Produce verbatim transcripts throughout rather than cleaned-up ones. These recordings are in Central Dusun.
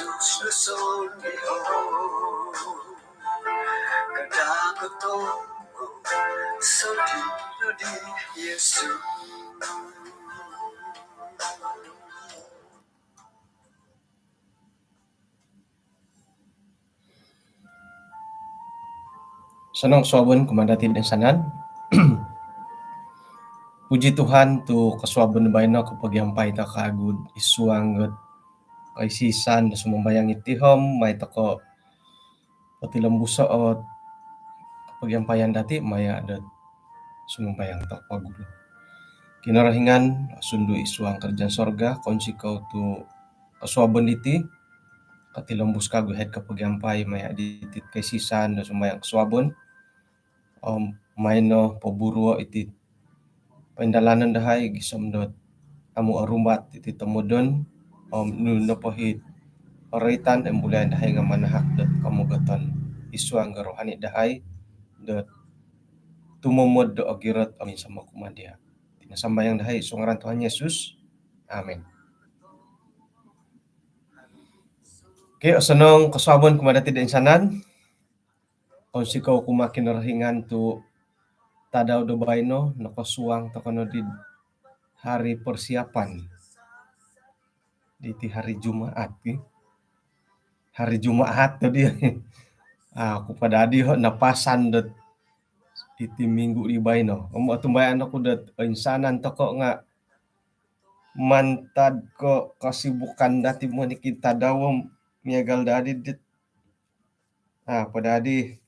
Yesus, sondii' o. Kada' kotombo, sondii' no di Yesus. Osonong kosuabon kumaa dati' do insanan. Puji Tuhan tu' kosuabon baino kopogiampai toko' kagu id suang dot kaisisan do sumambayang iti om mai toko' potilombuso' ot kopogiampayan dati' maya' dot sumambayang toko' pogulu. Kinorohingan osundu id suang karajaan sorga, kounsikou tu' kosuabon diti kotilombus kagu id kopogiampai maya' diti kaisisan do sumambayang kosuabon. Om mai no poburuo' iti poindalanon dahai gisom dot amu' orumbat iti tomodon, om nunu nopo it oroitan om bulayan dahai nga' manahak dot komogoton id suang do rohani dahai dot tumomod do ogirot om minsomok kumaa diya'. Iti no sambayang dahai id suang ngaran Tuhan Yesus. Amin. Okey, osonong kosuabon kumaa dati' do insanan. Kounsikou kumaa Kinorohingan tu' tadau do baino nokosuang toko' no di hari persiapan. Diti hari Jumaat, ki. Hari Jumaat tadi. Aku po dadi ho napasan dot iti minggu di baino. Om otumbayaan oku dot insanan toko' nga' mantad ko' kesibukan dati' monikid tadau om miagal dadi dit. Ah, po dadi.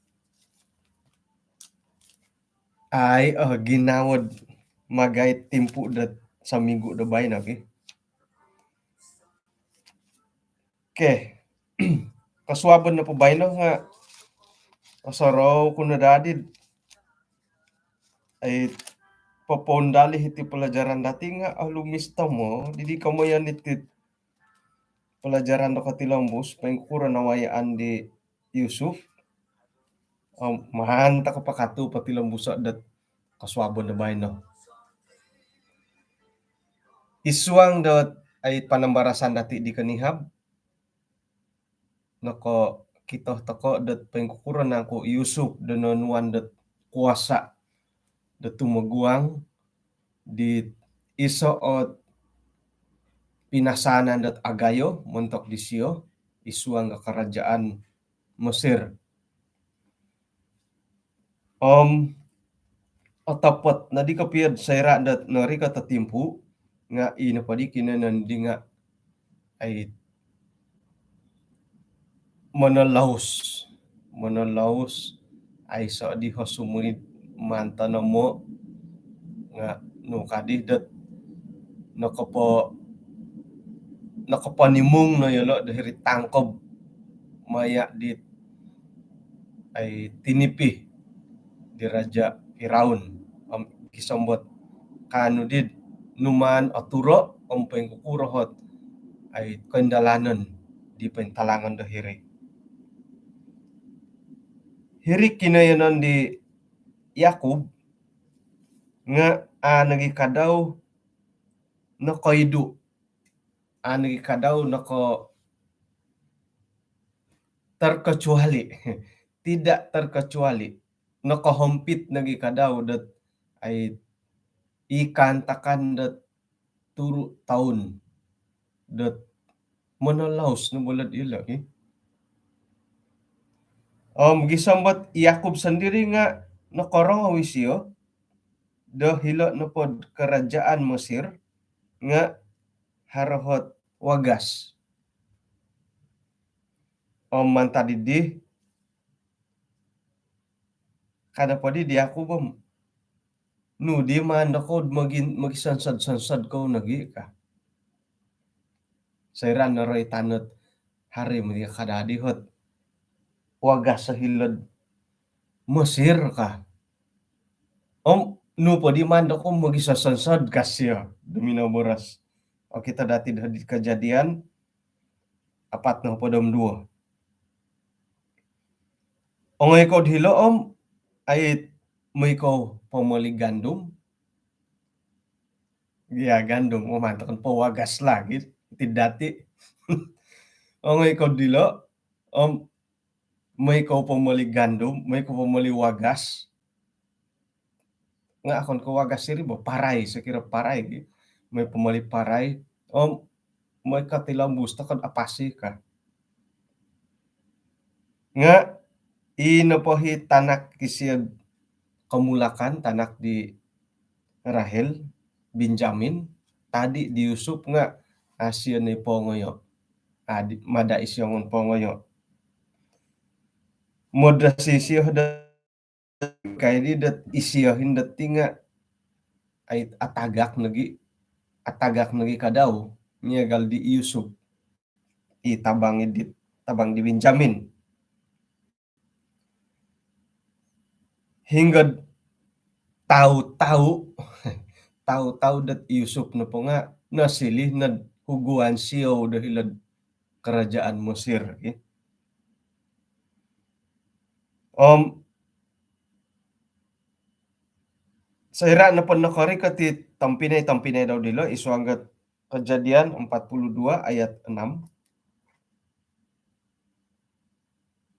Ai, oh, ginawo dot magai timpu dot saminggu do baino, ki. Okey. Kosuabon nopo baino nga' osorou ku no dadi. Ai, popoundalih iti pelajaran dati' nga' olumis tomod. Didi komoyon iti pelajaran do kotilombus, poingkuro nawayaan di Yusuf. Om maan toko' pakatu potilombuso' dot kosuabon do baino. Id suang dot ai panambarasan dati' di konihab, nokokito toko' dot poingkukuro nangku' i Yusuf do nonuan dot kuasa' do tumoguang di iso' ot pinasanan dot agayo montok disio id suang do karajaan Mesir. Om otopot nodi kopio'd soira' dot norikot o timpu' nga' ino poddi kinoiyonon di nga' ai monolous, monolous, aiso' di ho sumuni maan tonomo' nga' nu kaddi dot nokopo- nokoponimung no yolo' do hiri tangkob maya' dit ai tinipi di Raja' Firaun. Om gisom dot kaanu di nu maan oturo' om poingkukuro ot ai koindalanon di pointalangon do hiri. Hiri kinoiyonon di Yakub nga' a' nogi' kadau nokoidu', a' nogi' kadau noko- terkecuali, tidak terkecuali, nokohompit nogi' kadau dot ai i kaantakan dot turu' toun dot monolous no bo dot ilo' i. Om gisom dot i Yakub sondiri' nga' nokorongou isio do hilo' nopod karajaan Mesir nga' haro ot wagas. Om mantad iddi, ka nopo di di Yakub om, nu di maan dokou'd mogi- mogisonsod-sonsod kou nogi' ka. Soira' noroitan ot haro moti kadadi ot wagas o hilo'd Mesir ka. Om nu poddi maan dokou mogisonsod ka sio do minoboros. Okito dati' do di Kejadian apat nohopod om duo. Ongoi kou'd hilo' om ai moi kou pomoli gandum. Iya, gandum, oh, mantad kan po wagas lagi ti dati'. ongoi kou dilo, om moi kou pomoli gandum, moi kou pomoli wagas. Nga okon ko wagas iri bo, parai, sokiro parai gi. Moi pomoli parai, om moi kotilombus tokou do apasi ka. Nga i nopo i tanak isio komulakan, tanak di Rahel, Benjamin, tadi di Yusuf nga, ah, sio no i pongoyo. Ah, di, mada isio ngon pongoyo. Modosi isio do kai di dot isio hino dot ti nga, ai, atagak nogi, atagak nogi kadau, miagal di Yusuf, i tabang di, tabang di Benjamin. Hinggo tau-tau, tau-tau dot Yusuf nopo nga nosiliu nod huguan siou do hilo'd kerajaan Mesir, ki. Om soira nopo nokorikot i tompinai-tompinai dau dilo, id suang dot Kejadian empat puluh dua ayat enam.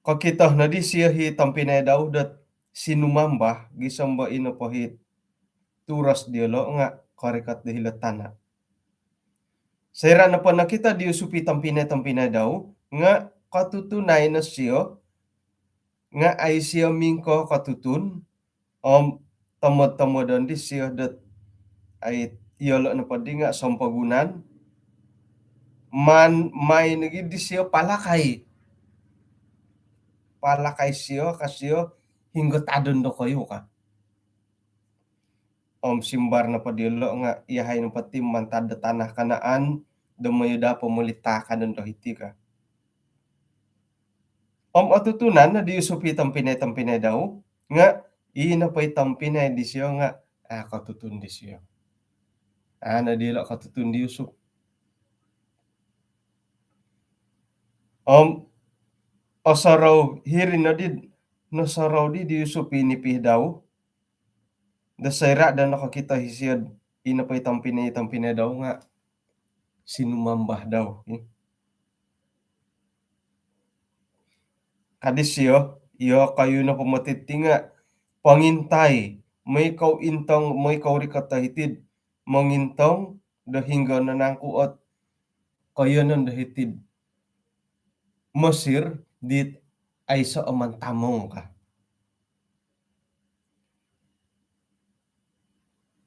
Kokito nodi sio i tompinai dau dot sinumambah gisom do i nopo i turos diolo nga korikot do hilo tana. Soira nopo nokito di Yusuf i tompinai-tompinai dau nga kotutunai no sio, nga au sio mingko kotutun, om tomod-tomodon disio dot, ai, iyolo nopo di nga sompomogunan, maan mai nogi disio palakai. Palakai sio, ka sio, hinggo tadon dokoyu ka. Om simbar nopo diolo nga, iyahai nopo ti mantad do tanah Kanaan, do mooi daa pomoli taakanon do hiti ka. Om otutunan no di Yusuf i tompinai-tompinai dau, nga i nopo i tompinai disio nga, ah, kotutun disio. Ah, no diolo kotutun di Yusuf. Om osorou hiri nodi, nosorou di di Yusuf i nipi dau, do soira do nokokito isio i nopo i tompinai-tompinai dau nga sinumambah dau, ki. Ka disio, iyokoyu nopo moti ti nga pongintai, mooi kou intong, mooi kou rikoto hiti'd mongintong do hinggo no nangku ot koiyonon do hiti'd Mesir dit aiso o mantamong ka.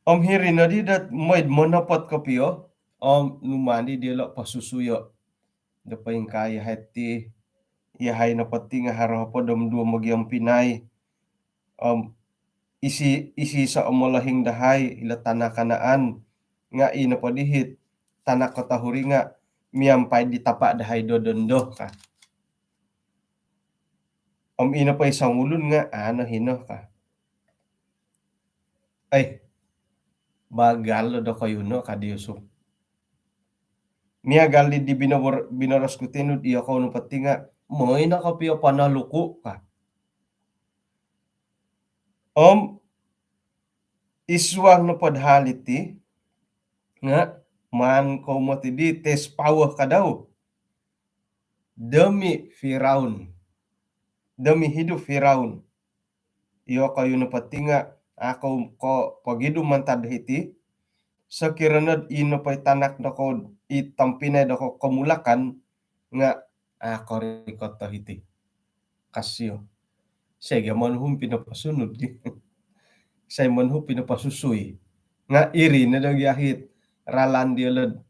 Om hiri nodi dot mooi monopot kopio, om numaan di diolo posusuyo. Do poingkaa iyahai ti, iyahai nopo ti nga haro hopod om duo mogiobpinai. Om isi, isi so o molohing dahai ilo tanah Kanaan, nga i nopo di i tanak kotohuri nga miampai di tapa dahai do dondo ka. Om i nopo i songulun nga, ah, no hino ka. Ai, bagal dokoyu no ka di Yusuf. Miagal di, di binobor-, binoros ku tinud, iyokou nopo ti nga mooi no kopio ponoluku ka. Om id suang nopo do hal iti nga maan kou moti di tes power ka dau. Demi Firaun. Demi hidup Firaun. Iyokoyu nopo ti nga, ah, kou ko pogidu mantad hiti, sokiro nod i nopo i tanak dokoyu, i tompinai dokoyu komulakan, nga, ah, korikot do hiti, ka sio. Isai gia monuhu pinoposunud, isai monuhu pinoposusui. Nga iri no do gia it ralan diolo do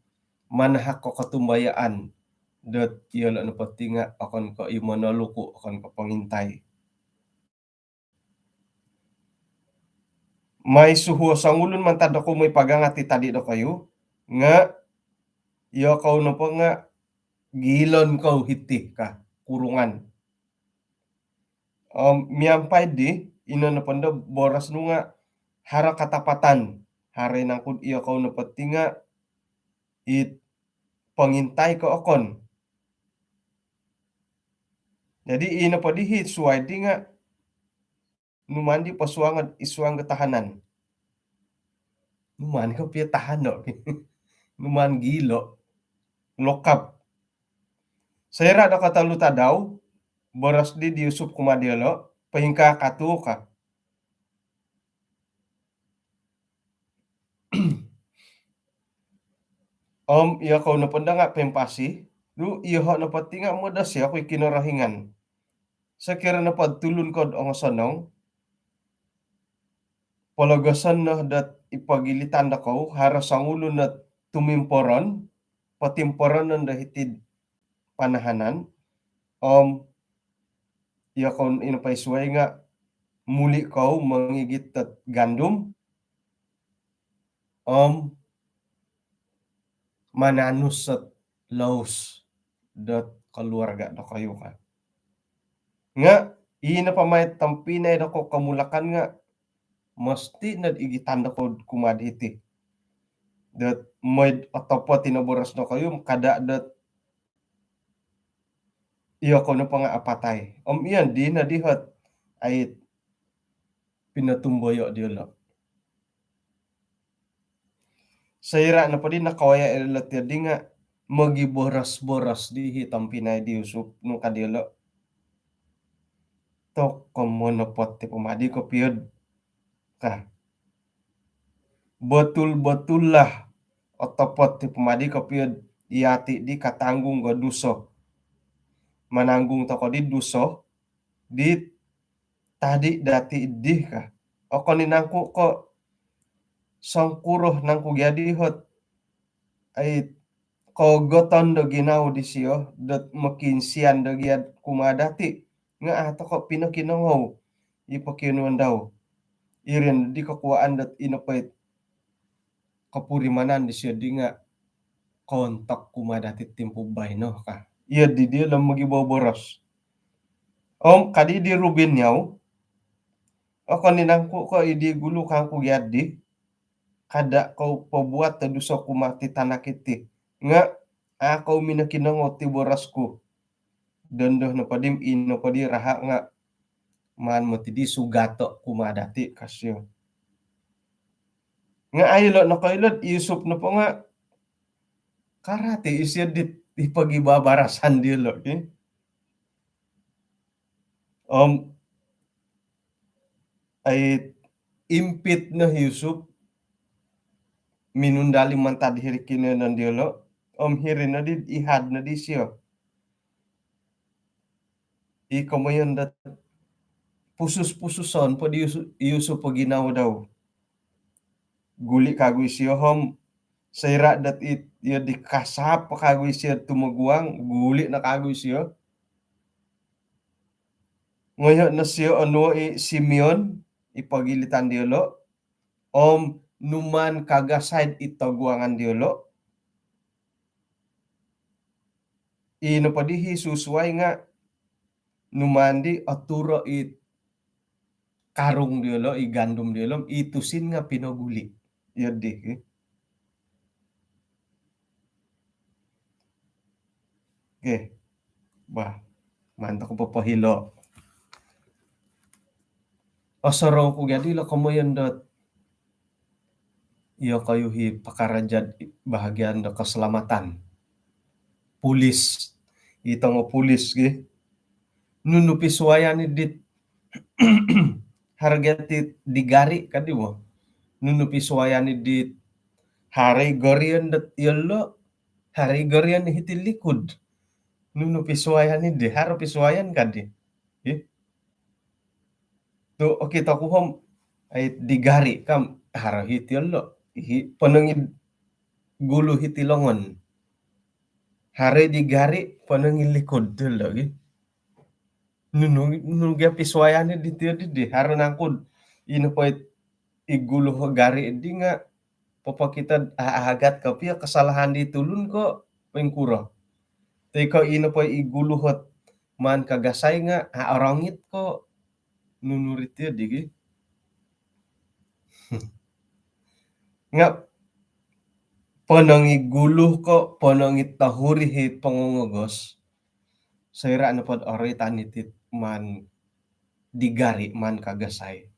manahak ko kotumbayaan dot iyolo nopo ti nga okon ko i monoluku, okon ko pongintai. Mooi suhuo songulun mantad dokoyu mooi pagangat i tadi dokoyu, nga iyokou nopo nga giilon kou hiti ka kurungan. Om miampai di, ino nopo ndo boros nu nga haro katapatan, haro i nangku do iyokou nopo ti nga it pongintai ko okon. Jadi i nopo di i suai di nga numaan di posuango id suang do tahanan. Numaan kopio tahano. Numaan giilo. Lokap. Soira' do kotolu tadau, boros di di Yusup kumaa diyolo', "Poingkaa katu?" ka. Om iyokou nopo ndo nga' poimpasi, "Du, iyoho' nopo ti nga' modosi oku i Kinorohingan. Sokiro nopo tulun kou'd ongosonong, pologoson no dot i pogilitan dokou, haro songulun ot tumimporon, potimporonon do hiti'd panahanan, om iyokou ino po i suwai nga' muli' kou mongigit dot gandum, om mananus dot lous dot koluarga' dokoyu," ka. Nga' ii nopo mai tompinai dokou komulakan nga' mosti nod igitan dokou kumaa'd hiti. Dot moi'd otopot ino boros dokoyu, kada' dot iyokou nopo nga' apatai. Om iyon di nodi hot ai pinotumboyo' diyolo'. Soira' nopo di nakawaya' ilo' tiyo di nga' mogiboros-boros di hi tompinai di Yusup nu ka diyolo', "Toko monopot ti pomadi kopio'd," ka. "Botul-botullah, otopot ti pomadi kopio'd iyati' di katanggung do duso. Mananggung toko di duso di tadi' dati' di," ka. "Okon i' nangku' ko' songkuro nangku' gia di hot ai kogoton do ginawo disiyo dot mokiinsian do gia'd kumaa dati', nga' a' toko' pinokinongou i pokionuon dau. Iri no di kokuwaan dot ino po i kopurimanan disiyo di nga' koontok kumaa dati' timpu baino," ka. Iyo di diyolo' mogiboboros. Om ka di di Ruben, "Yau, okon i' nangku' ko' i di gulu kangku gia di, kada' kou pobuat do duso kumaa ti tanak iti, nga' a' kou minokinongou ti boros ku. Dondo nopo di, ino po di raha' nga' maan moti di sugato' kumaa dati'," ka siyo. Nga' ai ilo' nokoilo'd i Yusup nopo nga' karati' isiyo dit i pogibabarasan diyolo' ki. Om ai impit no hi Yusup, minundali mantad hiri kinoiyonon diyolo', om hiri nodi ihad nodi siyo i komoyon dot pusus-pususon po di Yusu-, Yusup po ginawo dau. Guli' kagu isiyo om soira' dot it-, iyo di kasap kagu isiyo tumoguang, guli' no kagu isiyo. Ngoyo' no siyo onuo' i Simeon i pogilitan diyolo', om numaan kagasai'd i toguangan diyolo'. Ino po di hi susuwai nga' numaan di oturo' i karung diyolo', i gandum diyolo', i tusin nga' pinoguli'. Iyo di, ki. Okey. Bah, maan toko' popohilo'. Osorou ku gia di ilo' komoyon dot iyokoyu hi pakaraja'd bahagian do keselamatan. Polis. I tongo polis, ki. Nunu pisuwayan i dit haro gia ti di gari' kadi bo. Nunu pisuwayan i dit haro i gorion dot iyolo', haro i gorion hiti likud. Nunu pisuwayan i di, haro pisuwayan kadi. Ih. Tu' okito ku om, ai di gari' kam, haro hiti iyolo'. Ihi ponong id gulu hiti longon. Haro i di gari', ponong id likud ti iyolo' gi. Nunu, nunu gia pisuwayan i di tiyo di di. Haro nangku'd ino po i gulu o gari' di nga' popokito'd a-, ahagat kopio kasalahan di tulun ko' poingkuro. Toi ko' ino po i gulu ot maan kagasai nga' a-, orongit ko' nunu ri tiyo di gi. Nga' ponong i gulu ko' ponong i tohuri i pongongogos. Soira' nopod oroitan iti maan di gari' maan kagasai.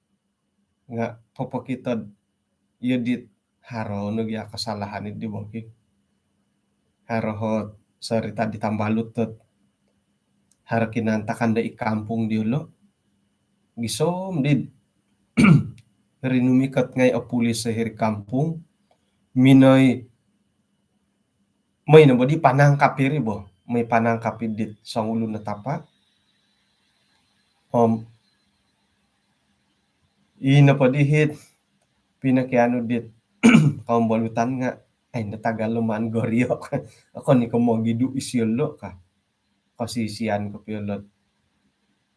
Nga' popokito'd iyo dit haro no gia kasalahan i di bo ki. Haro ot sorita di tambalut ot Haro kinaantakan do i kampung diolo. Gisom di rinumikot ngai o pulis hiri kampung. Minoi, moi no bo di panangkap iri bo. Moi panangkap i dit songulun o tapa. Om, ino po di hit pinokianu dit kombolutan nga, ai, natagal lo maan gorio. Okon i ko mogidu isio lo ka. Kosisian kopio lot,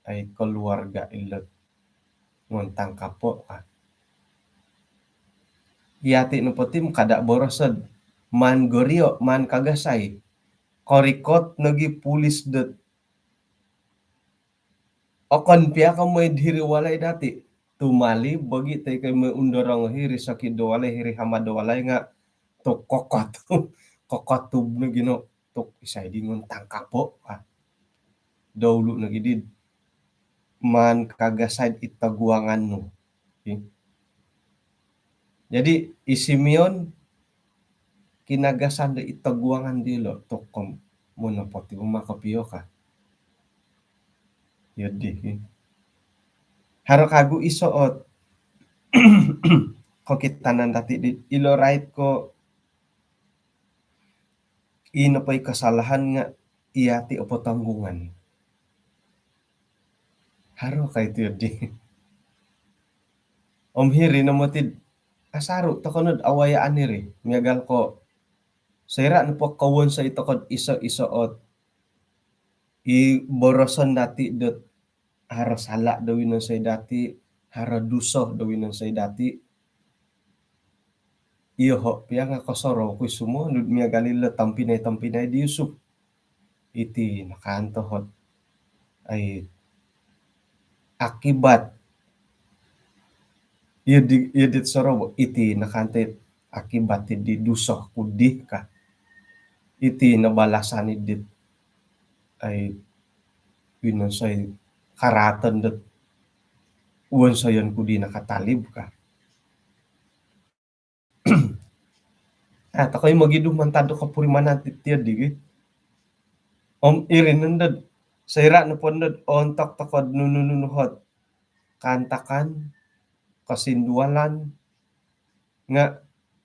ai, keluarga ilot ngontang kapo ka. Iyati nopo ti kada boroso'd maan gorio, maan kagasai. Korikot nogi pulis dot okon pia ko moi hiri walai dati. Tumali bogi toi ko moi undorong hiri sokid do walai, hiri hama do walai nga tuk kokot. Kokot tu nogi no tuk isai di ngontang kapo ka. Doulu nogi di maan kagasai id toguangan nu. Okey. Jadi i Simeon kinagasan do id toguangan dilo tuk om, mono po ti bo maan kopio ka. Iyo di. Haro kagu iso ot kokitanan dati di ilo rait ko ino po i kesalahan nga iyati o potonggungan. Haro ka iti di. Om hiri no moti asaru toko nod awayaan iri. Miagal ko soira nopo kowonsoi toko do iso-iso ot i boroson dati dot haro sala do winonsoi dati, haro duso do winonsoi dati. Iyoho pia nga kosorou ku i sumonod miagal ilo tompinai-tompinai di Yusuf. Iti no kanto ot, ai, akibat. Iyo di, iyo di sorou bo, iti no kanto it akibat di duso ku di ka. Iti no balasan i dit, ai, winonsoi karaatan dot wonsoyon ku di nakatalib ka. Ah, toko i mogidu mantad do kopurimanan ti, tiyo di gi. Om iri nondo dot soira nopo nondo dot ontok toko do nunu-nunu ot kaantakan, kosindualan, nga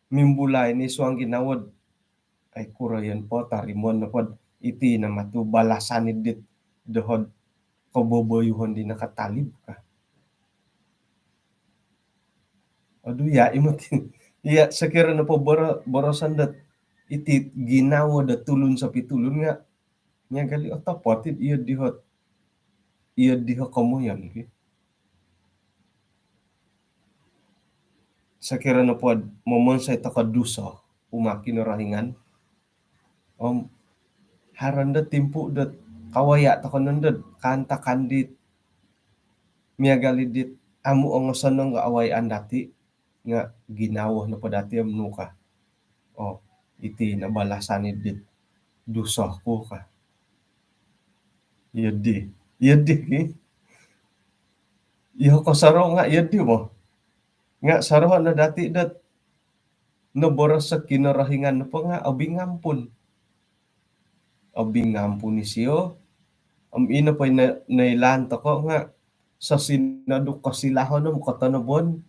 mimbulai no i suang ginawo dot, ai, kuro iyon po, torimoon nopo dot iti no matu balasan i dit doho do koboboyuhon di nakatalib ka. Aduh, ya, imot. Iya, sokiro nopo boro-, boroson dot iti ginawo do tulun sopi tulun nga, miagal i otopot i iyo diho, iyo diho komoyon ki. Sokiro nopo momonsoi toko duso kumaa Kinorohingan, om haro nondo timpu dot kawaya toko nondo dot kaantakan dit miagal i dit amu ongosonong o awayaan dati, nga ginawo nopo dati om nu ka. Oh, iti no balasan i dit duso ku ka. Iyo di, iyo di ki. Iyo kosorou nga iyo di bo. Nga soroho no dati dot noboros o Kinorohingan nopo nga obingampun. Obingampun isio. Om ino po i no-, noilaan toko nga sosinodu kosilahon om kotonobon.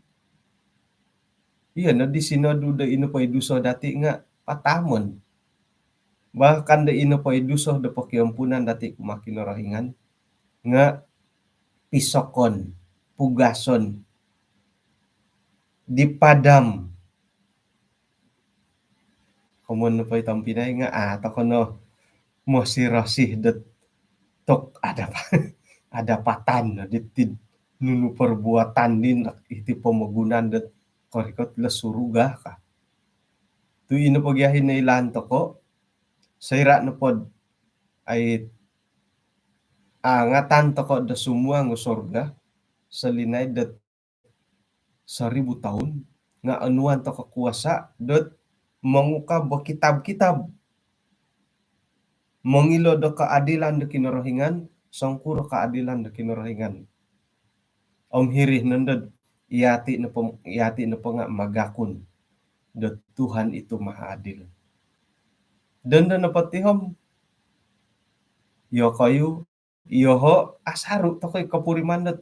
Iyo no di sinodu do ino po i duso dati nga pataamon. Bahkan do ino po i duso do pokiampunan dati kumaa Kinorohingan nga pisokon, pugason, dipadam. Komoyon nopo i tompinai nga, ah, toko no mosirosih dot tok ada pa-, ada patan no di tid nunu perbuatan di nak iti pomogunan dot korikot lo surga ka. Tu ino po gia i noilaan toko, soira nopo dot, ai, angatan toko do sumuang o surga, solinaid dot soribu toun, nga onuan toko kuasa dot mongukab o kitab-kitab. Mongilo do keadilan do Kinorohingan, songkuro keadilan do Kinorohingan. Om hiri nondo dot iyati nopo, iyati nopo nga magakun dot Tuhan itu maha adil. Dondo nopo ti om, yokoyu Iyoho' asaru' toko' i kopuriman dot,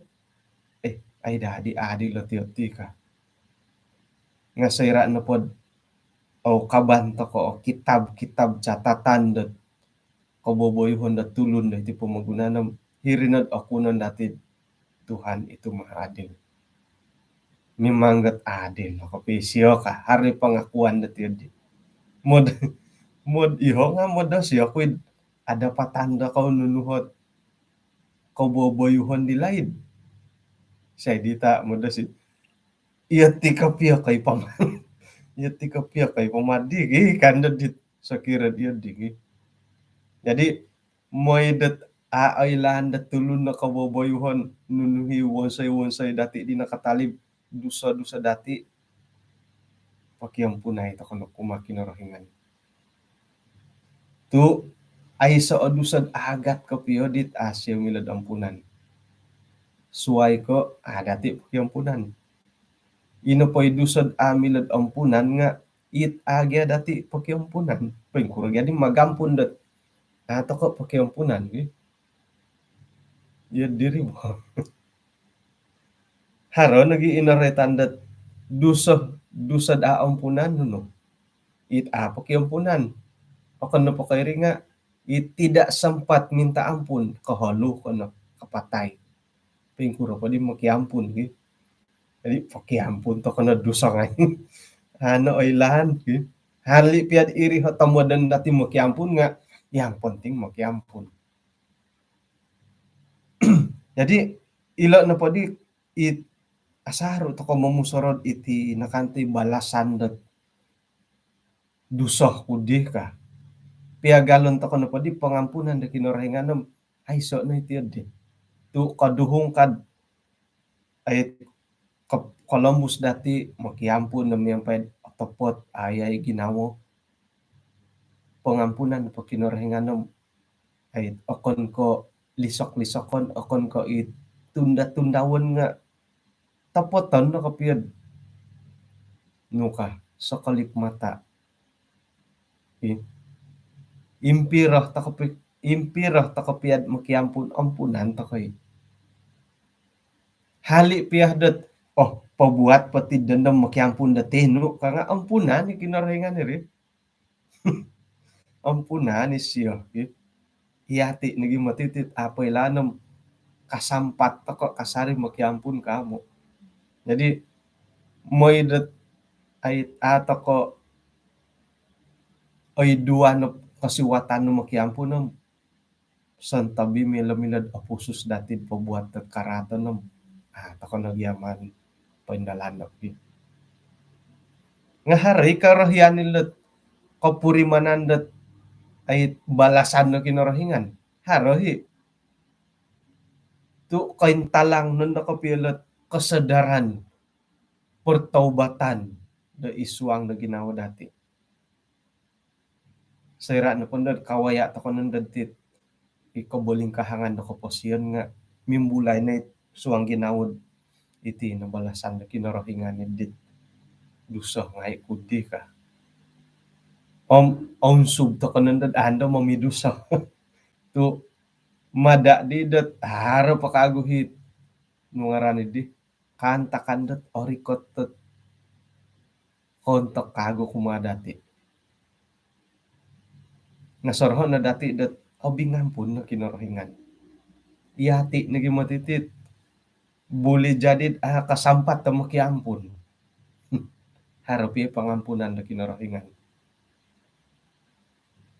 eh, ai dadi adil lo tiyo ti ka. Nga' soira' nopod au kaban toko' o kitab-kitab catatan dot koboboyuhon dot tulun do iti pomogunan om hiri nod okunon dati' Tuhan itu maha adil. Mimang got adil no kopi sio ka, haro i pangakuan dot iyo di. Mod, mod iyoho' nga' modosi oku id adapatan do kou nunu ot koboboyuhon di laid. Sai dita' modosi. Iyo ti kopio koi pama-, iyo ti kopio koi pamadi gi kan do dit sokiro iyo di gi. Jadi, moi dot a' oilaan dot tulun no koboboyuhon nunu i wonsoi-wonsoi dati' di nakatalib duso-duso dati', pokiampunai toko' no kumaa Kinorohingan. Tu' aiso' o duso'd agat kopio dit a' sio milo'd ampunan. Suwai ko' a' dati' pokiampunan. Ino poi duso'd a' milo'd ampunan nga' it a' gia dati' pokiampunan. Poingkuro gia di magampun dot a' toko' pokiampunan gi. Iyo diri bo. Haro nogi ino roitan dot duso, duso'd a' ampunan nunu. It a' pokiampunan. Okon nopo ko' iri nga' it tidak sempat minta ampun, koholu ko no, kapatai. Poingkuro po di mokiampun gi. Jadi pokiampun toko' no duso ngai'. Ano oilaan gi. Hali' pia'd iri o tomodon dati' mokiampun nga' yang penting mokiampun. Jadi ilo' nopo di it asaru' toko' momusorou iti nakanti balasan dot duso ku di ka. Piagalon toko' nopo di pangampunan do Kinorohingan om aiso' no iti di. Tu' koduhung kad ai ko-, kolombus dati' mokiampun do miampai otopot ai, ai ginawo. Pangampunan po Kinorohingan om ai okon ko' lisok-lisokon, okon ko' i tunda-tundaon nga' topoton no kopio'd nu ka, sekelip mata. I-, impiro toko' pi-, impiro toko' pia'd mokiampun, ampunan toko' i. Hali' pia dot, oh, pobuat po ti dondo mokiampun dot tinu ka nga' ampunan i Kinorohingan iri. Ampunan isio gi. Iyati' nogi motiti' apo ilaan om kasampat toko' kasari mokiampun ka amu'. Jadi moi dot ai a' toko' oiduan o kosiwatan nu mokiampun om sontob i milo-milo'd opusus dati'd pobuat dot karaaton om a' toko' nogi aman poindalan oku. Nga' haro i korohian ilo'd kopurimanan dot ai balasan do Kinorohingan. Haro i. Tu' kointalang nondo kopio ilo'd kesedaran pertaubatan do id suang do ginawo dati'. Soira' nopo nondo'd kawaya' toko' nondo'd tit i kobolingkahangan do koposion nga' mimbulai no i suang ginawo'd iti no balasan do Kinorohingan i dit duso ngai' ku di ka. Om ounsub toko' nondo'd ando momiduso. Tu' mada' di dot haro po kagu i nu ngaran i di kaantakan dot orikot dot kontok kagu kumaa dati'. Nga' soroho' no dati' dot obingampun no Kinorohingan. Iyati' nogi motiti' buli jadi'd a' kasampat do mokiampun. Haro pia pangampunan do Kinorohingan.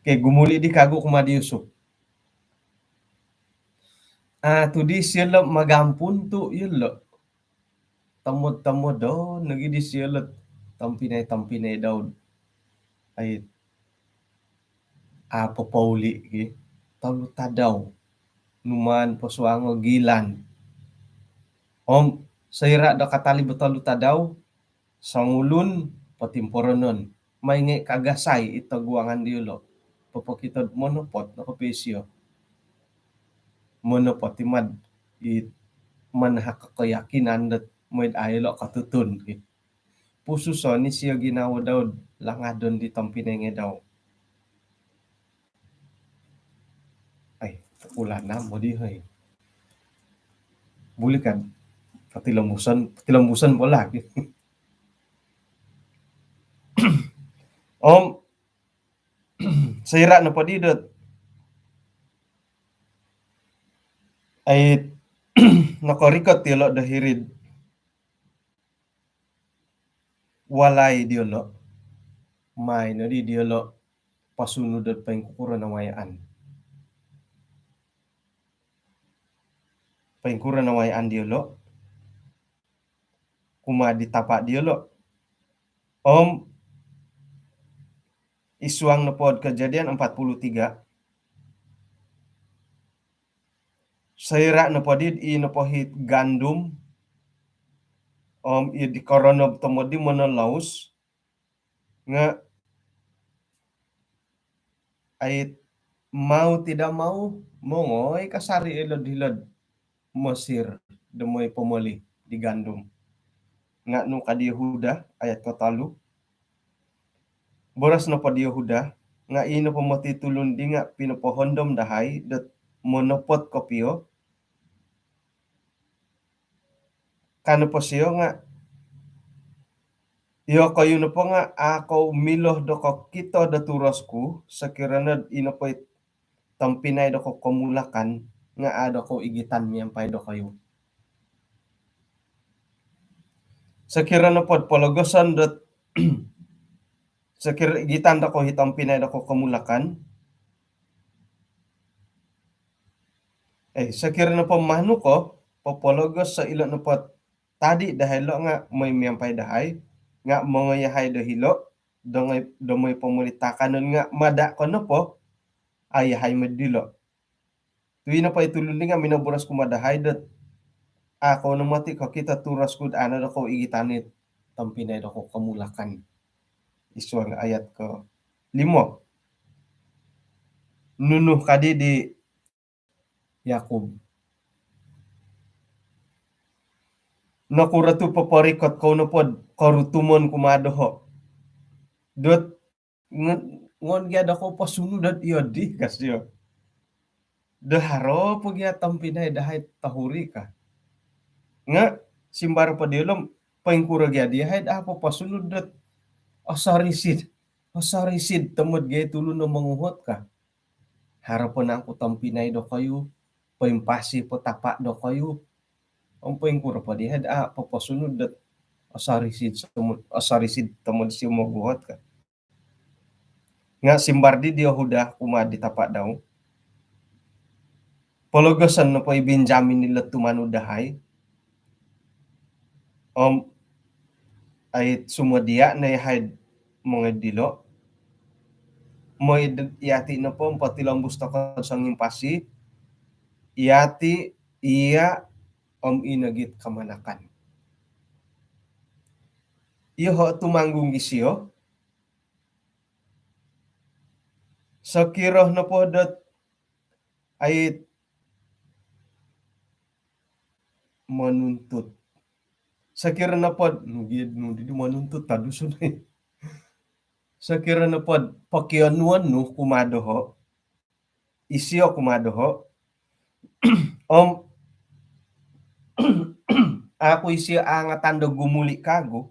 Okey, gumuli' di kagu kumaa di Yusuf. A' tu' di sio lo' magampun tu' iyolo' tomod-tomodon nogi di sio lo' tompinai-tompinai dau'd ai a' popouli' gi tolu tadau numaan posuango' gilan. Om soira' do katalib o tolu tadau, songulun potimporonon, mai ngai' kagasai i toguangan diyolo'. Popokito'd monopot no kopio isio. Monopot i mad i manahak keyakinan dot moi'd a' iyolo' kotutun. Pususon isio ginawo dau'd langadon di tompinai ngai' dau. Ai, Pukul enam po di, hoi. Boleh kan? Patilombuson, patilombuson po lagi. Om, soira' nopo di dot, ai, nokorikot iyolo' do hiri'd walai diyolo', mai noddi diyolo' posunud dot poingkukuro nawayaan. Poingkuro nawayaan diyolo' kumaa di tapa' diyolo'. Om id suang nopo'd Kejadian empat puluh tiga, soira' nopo di i nopo hi gandum, om i di koronob tomod di monolous, nga' ai, mau tidak mau, mongoi kasari' ilo'd hilo'd Mesir do moi pomoli di gandum. Nga' nu ka di Yehuda, ayat kotolu, boros nopo di Yehuda, nga' i nopo moti tulun di nga' pinopohondom dahai dot monopot kopio, ka nopo sio nga', iyokoyu nopo nga' a' kou milo do kokito do turos ku, sokiro nod i nopo i tompinai do kokomulakan nga' a' dokou igitan miampai dokoyu. Sokiro nopod pologoson dot, sokiro igitan dokou i tompinai do kokomulakan, eh, sokiro nopo manu ko popologos, so ilo' nopo tadi dahai lo' nga' moi miampai dahai, nga' mongoi yahai do hilo', do moi, do moi pomoli taakanon, nga' mada' ko nopo, a' yahai moddilo'. Tu' i nopo i tulun di nga' minoboros kumaa dahai dot, a' kou no moti kokito turos ku'd a' no dokou igitan i tompinai do kokomulakan. Id suang ayat kolimo. Nunu ka di di Yakub. Nokuro tu' poporikot kou nopod korutumon kumaa doho'? Dot ngon, ngon gia dokou posunud dot iyo di, ka sio. Do haro po gia tompinai dahai tohuri ka. Nga' simbar po diyolo', poingkuro gia diyahai a' poposunud dot osorisid, osorisid tomod gia i tulun do monguhot ka. Haro po nangku tompinai dokoyu, poimpasi po tapa' dokoyu. Om poingkuro po diyahai a' poposunud dot osorisid tomod, osorisid tomod sio monguhot ka. Nga' simbar di di Yehuda kumaa di tapa' dau, pologoson nopo i Benjamin ilo' tumanud dahai, om ai, sumodia' no yahai'd mongoi dilo'. Moi do iyati' nopo om potilombus toko'd songimpasi, iyati', iya', om i nogi'd kamanakan. Iyoho' tumanggung isio. Sokiro nopo dot ai, monuntut. Sokiro nopod, nu gia, nu di monuntut, ta Dusun. Sokiro nopod pokionuon nu kumaa doho', isio kumaa doho', om a' ku isio angatan do gumuli' kaagu,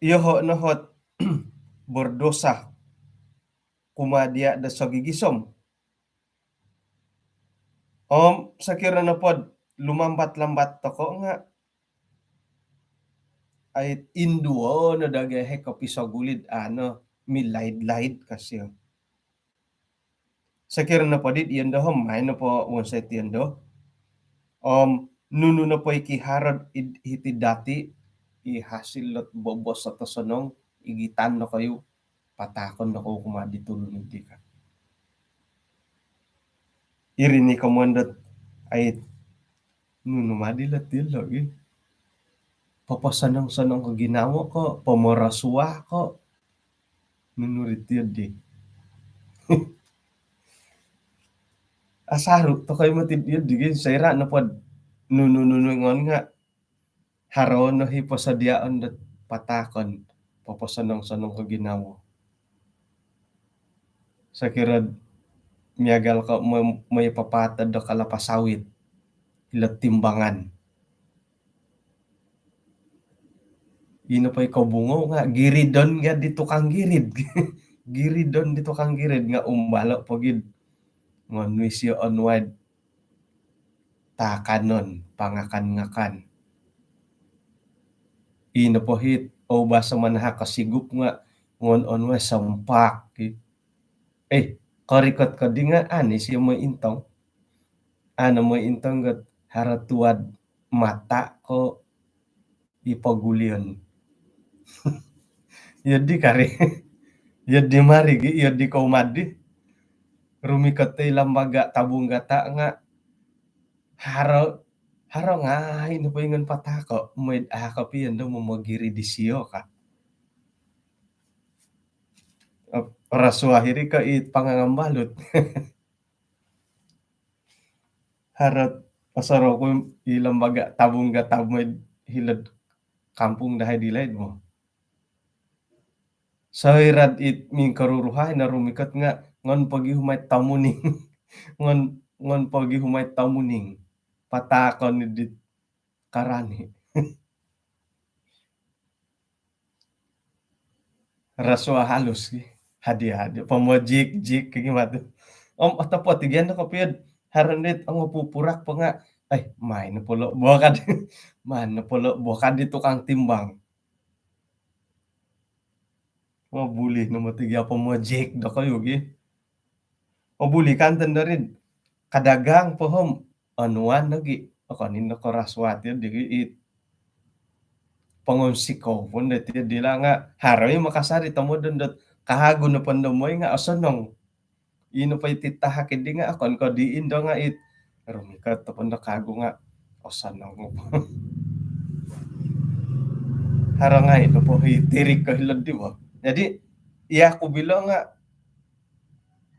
iyoho' no hot berdosa kumaa diya' do sogigisom. Om sokiro nopod lumambat-lambat toko' nga', ai, induo no daa gia i kopisoguli'd a' no milaid-laid, ka sio. Sokiro nopo dit iyondo, om mai nopo wonsoi tiyondo, om nunu nopo i kiharo'd id hiti dati', i hasil dot bobos atau osonong, igitan dokoyu, pataakon dokoyu kumaa di tulun iddi, ka. Iri ni komoyon dot, ai, nunu ma di lo ti lo gi. Poposonong-sonong ko ginawo ko, pomorosua ko, nunu ri ti di. Asaru' toko' i moti di gi, soira' nopod nunu-nunu ngon nga' haro no i posodiaon dot pataakon, poposonong-sonong ko ginawo. Sokiro miagal ko' moi, moi papaatod do kalapa sawit ilo timbangan. Ino po i kobungou nga' giridon ga di tukang girid. Giridon di tukang girid nga' umbalo' po gid. Ngonuis iyo onuai'd taakanon, pangakan-ngakan. Ino po hit, o, baso manahak ko sigup nga' ngon onuai sompak. Eh, korikot ko di nga' ani siyo moi intong. Ano moi intong got haro tuad mata ko i pogulion. Iyo di kari. Iyo di mari gi, iyo di kou madi. Rumikot i lambaga tabung gata nga' haro, haro ngai' no poingon patako', moi'd a' kopiyon do momogiri disio ka. Rasuah iri ko i pangangambalut. Harot osorou ku i lambaga tabung gata moi'd hilo'd kampung dahai di laid mo. Soira'd it mingkoruruhai no rumikot nga' ngon pogi humai tamuning. Ngon, ngon pogi humai tamuning. Patakon i dit karani. Rasuah halus gi. Hadi-hadi. Pomojik-jik gi matu. Om otopot i gia no kopiyo'd haro nit ongo pupurak po nga'. Ai, main no polo' bokad. Main no polo' bokad di tukang timbang. Obuli no moti gia pomojik dokoyu gi. Obuli kan tenderi'd kadagang po om onuan lagi. Okon i no ko rasuah iyo di it. Pongonsikou pun dot iyo di la nga' haro i makasari tomodon dot kahagu no pondo moi nga' osonong. Ino po iti tahak i di nga' okon ko di indo nga' it. Rumikot to pondo kahagu nga' osonong. Haro ngai' no po i tirik ko hilo'd di bo. Jadi iya ku bilo nga'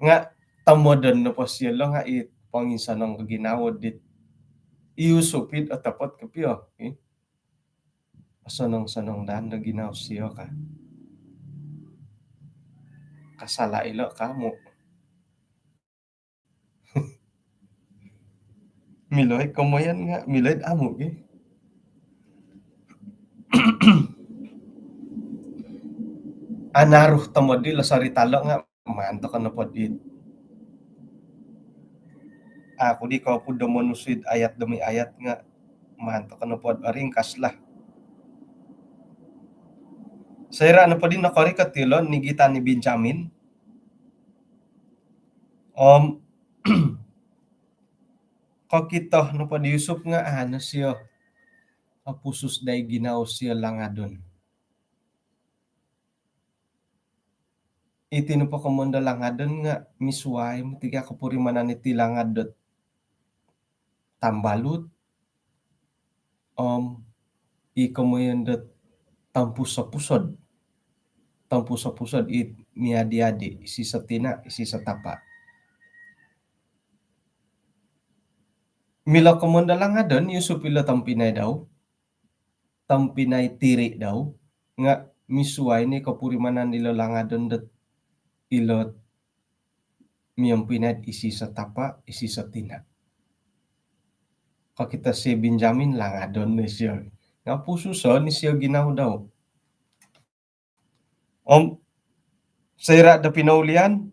nga' tomodon no po siyo lo nga' it ponginsonong ko ginawo dit. I Yusup it otopot kopio. Osonong-sonong daa do ginawo siyo ka. Kasala' ilo kamu. Milo i komoyon nga' milo i'd amu' gi. Anaru tomod ilo sorita lo nga' maan toko' nopo dit. Aku di kopuod do monusui'd ayat demi ayat nga' maan toko' nopo do ringkas lah. Soira' nopo di nokorikot ilo nigitan i Benjamin. Om kokito nopo di Yusup nga' ano siyo opusus dai ginawo siyo langadon. Iti nopo komoyon do langadon nga' misuwai moti gia kopurimanan iti langad dot tambalut om i komoyon dot tampus-opusod. Tampus-opusod i miadi-adi, isi sotina', isi sotapa'. Milo komoyon do langadon Yusup ilo tompinai dau, tompinai tiri' dau, nga' misuwai ni kopurimanan ilo langadon dot ilo miompinai'd isi sotapa', isi sotina'. Kokito si Benjamin langadon ni siyo. Nga' pususon ni siyo ginawo dau. Om soira' do pinoulian,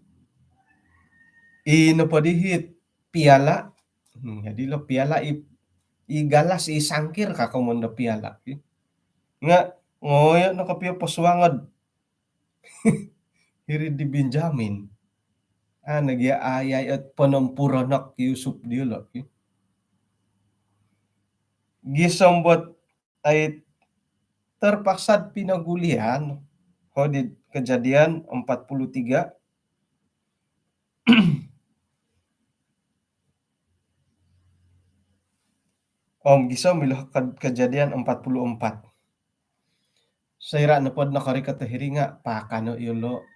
i nopo di hit piala'. Hmm, jadi lo piala' i, i galas i sangkir ka komoyon do piala'. Nga' ngoyo' no kopio posuangod hiri di Benjamin. Ano gia ayai ot ponompuronok Yusup diyolo'. Gisom bot ai terpaksa'd pinogulian. Hodi Kejadian empat puluh tiga. Om gisom ilo Kejadian empat puluh empat. Soira' nopod nokorikot hiri nga' paakano' iyolo'.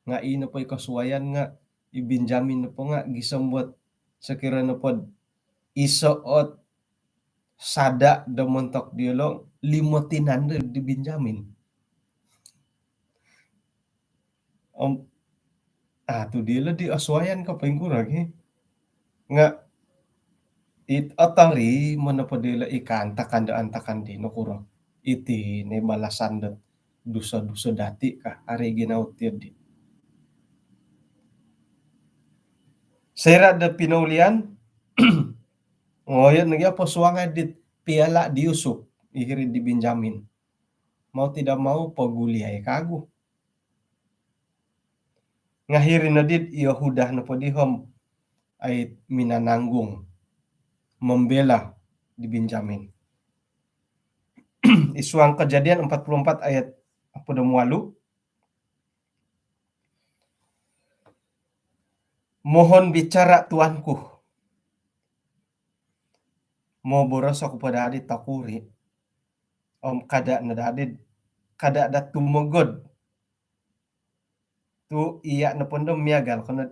Nga' i nopo i kosuwayan nga' i Benjamin nopo nga' gisom bot sokiro nopod iso' ot sada' do montok diyolo' limo tinan do di Benjamin. Om Ah, tu dilo di osuayan ko poingkuro gi. Nga it otori mono po dilo i kaantakan do antakan di nokuro. Iti no balasan do duso-duso dati ka, ari ginawo ti di. Soira do pinoulian, ngoyo nogi apo suangai dit piala di Yusuf, i hiri di Benjamin. Mau tidak mau, poguliai kagu. Nga hiri no dit Yehuda nopo di om ai minananggung, membela di Benjamin. I suang Kejadian empat puluh empat ayat apo do mualu. Mohon bicara, tuanku. Moboros oku po daa di tokuri. Om kada no daa di, kada daa tumogod. Tu iya nopo ndo miagal kono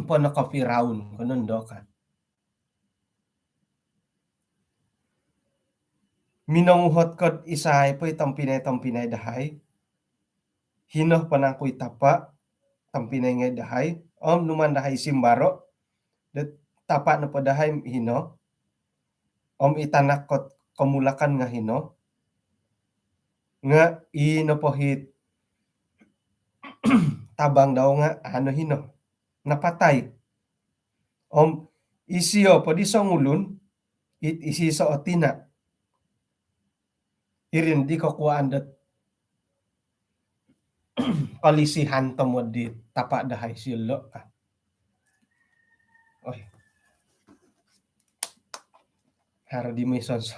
pono ko Firaun kono ndo ka. Minonguhot kod isai po i tompinai-tompinai dahai. Hino po nangku i tapa, tompinai ngai dahai. Om numan dahai simbaro do tapa nopo dahai hino. Om i tanak ko komulakan nga hino. Nga i nopo it tabang dau nga anu hino, napatai. Om isio po di songulun, it isi so o tina. Iri no di kokuaan dot kolisihan tomod di tapa dahai silo ka. Oi. Haro di misonso.